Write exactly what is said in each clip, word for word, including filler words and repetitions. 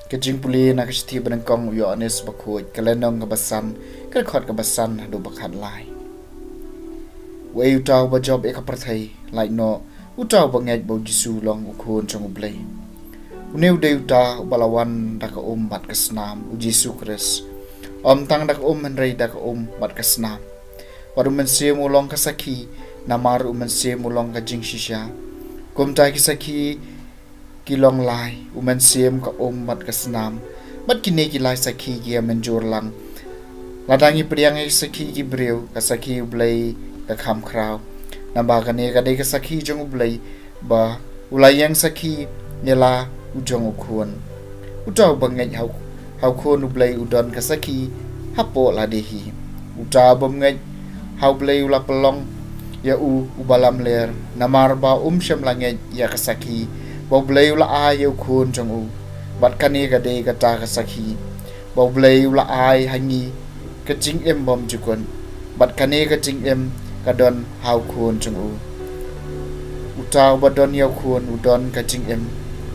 Ka jingpule na ka shithi banyngkong u Ïoannis Bakhuid, ka lynnong kaba san, ka dkhot kaba san haduh ba khatlai. Uei uta uba jop ïa ka pyrthei? Lait noh, uta uba ngeit ba u Jisu u long u Khun jong U Blei. Une u dei uta uba la wan da ka um bad ka snam, u Jisu Khrist. Ym tang da ka um hynrei da ka um bad ka snam. Bad u Mynsiem u long ka sakhi, namar u Mynsiem u long ka jingshisha. Kumta ki sakhi ki long lai, u Mynsiem, ka um bad ka snam. Bad kine ki lai sakhi ki ïa mynjur lang. Lada ngi pdiang ïa ki sakhi ki briew, ka sakhi U Blei ka kham khraw. Naba kane ka dei ka sakhi jong U Blei, ba u la ïeng sakhi ïa la u jong u Khun. Uta uba ngeit ha u, ha u Khun U Blei u don ka sakhi hapoh lade hi. Uta ubym ngeit ha U Blei u la pynlong ïa u uba lamler, namar ba um shym la ngeit ïa ka sakhi ba U Blei u la ai ïa u Khun jong u. Bad kane ka dei kata ka sakhi, ba U Blei u la ai ha ngi ka jingim bymjukut. Bad kane ka jingim ka don ha u Khun jong u. Uta uba don ïa u Khun u don ka jingim.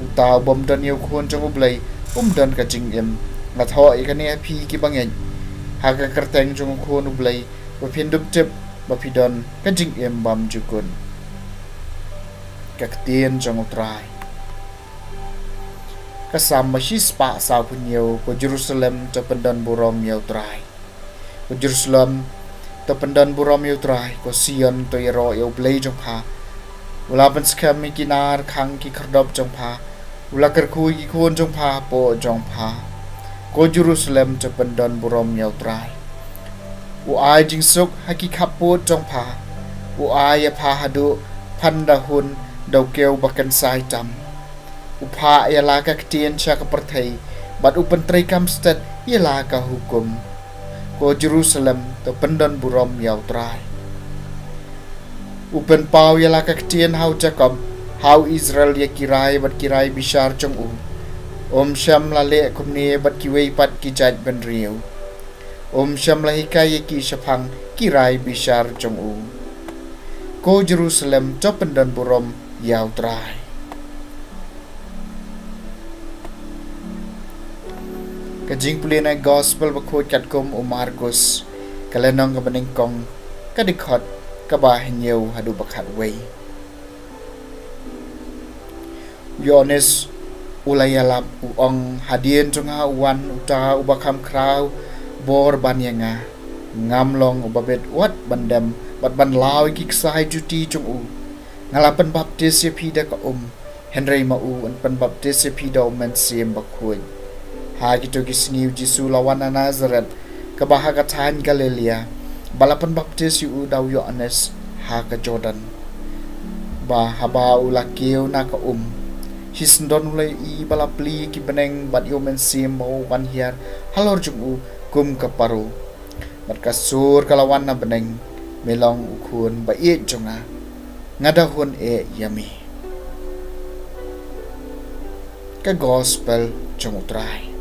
Uta ubym don ïa u Khun jong U Blei um don ka jingim. Nga thoh ïa kane ha phi kiba ngeit, ha ka kyrteng jong u Khun U Blei, ba phin dup tip ba phi don ka jingim bymjukut. Ka ktien jong U Trai. Ka Salm ba shispah sawphew hynñiew. Ko Jerusalem, to pyndon burom ïa U Trai. Ko Jerusalem, to pyndon burom ïa U Trai. Ko Sion, to ïaroh ïa U Blei jong pha. U la pynskhem ïa ki na rkhang ki khyrdop jong pha. U la kyrkhu ïa ki khun jong pha hapoh jong pha. Ko Jerusalem, to pyndon burom ïa U Trai. U ai jingsuk ha ki khappud jong pha. U ai ïa pha haduh phan da hun daw kiew ba kynsai tam. U phah ïa la ka ktien sha ka pyrthei, bad u pyntreikam stet ïa la ka hukum. Ko Jerusalem, to pyndon burom ïa U Trai. U pynpaw ïa la ka ktien ha u Jakob, ha u Israel ïa ki rai bad ki rai bishar jong u. Um shym la leh kumne bad kiwei pat ki jaitbynriew. Um shym la hikai ïa ki shaphang ki rai bishar jong u. Ko Jerusalem, to pyndon burom ïa U Trai. Ka jingpule na Gospel Bakhuid katkum u Markus, ka lynnong kaba nyngkong, ka dkhot kaba hynñiew haduh ba khatwei. U Ïoannis u la ïalap, u ong, hadien jong nga u wan uta uba kham khraw bor ban ïa nga. Ngam long uba bit wat ban dem bad ban law ïa ki ksai juti jong u. Nga la pynbaptis ïa phi da ka um, hynrei ma u un pynbaptis ïa phi da U Mynsiem Bakhuid. Ha kito ki sngi u Jisu u la wan na Nasaret, kaba ha ka thaiñ Galilea, ba la pynbaptis ïa u da u Ïoannis ha ka Jordan. Ba haba u la kiew na ka um, shisyndon u la ïohi ba la plie ïa ki bneng bad ïa U Mynsiem ba u wan hiar halor jong u kum ka paro. Bad ka sur ka la wan na bneng, Me long u Khun ba ïeit jong nga. Nga da hun eh ïa me. Ka Gospel jong U Trai.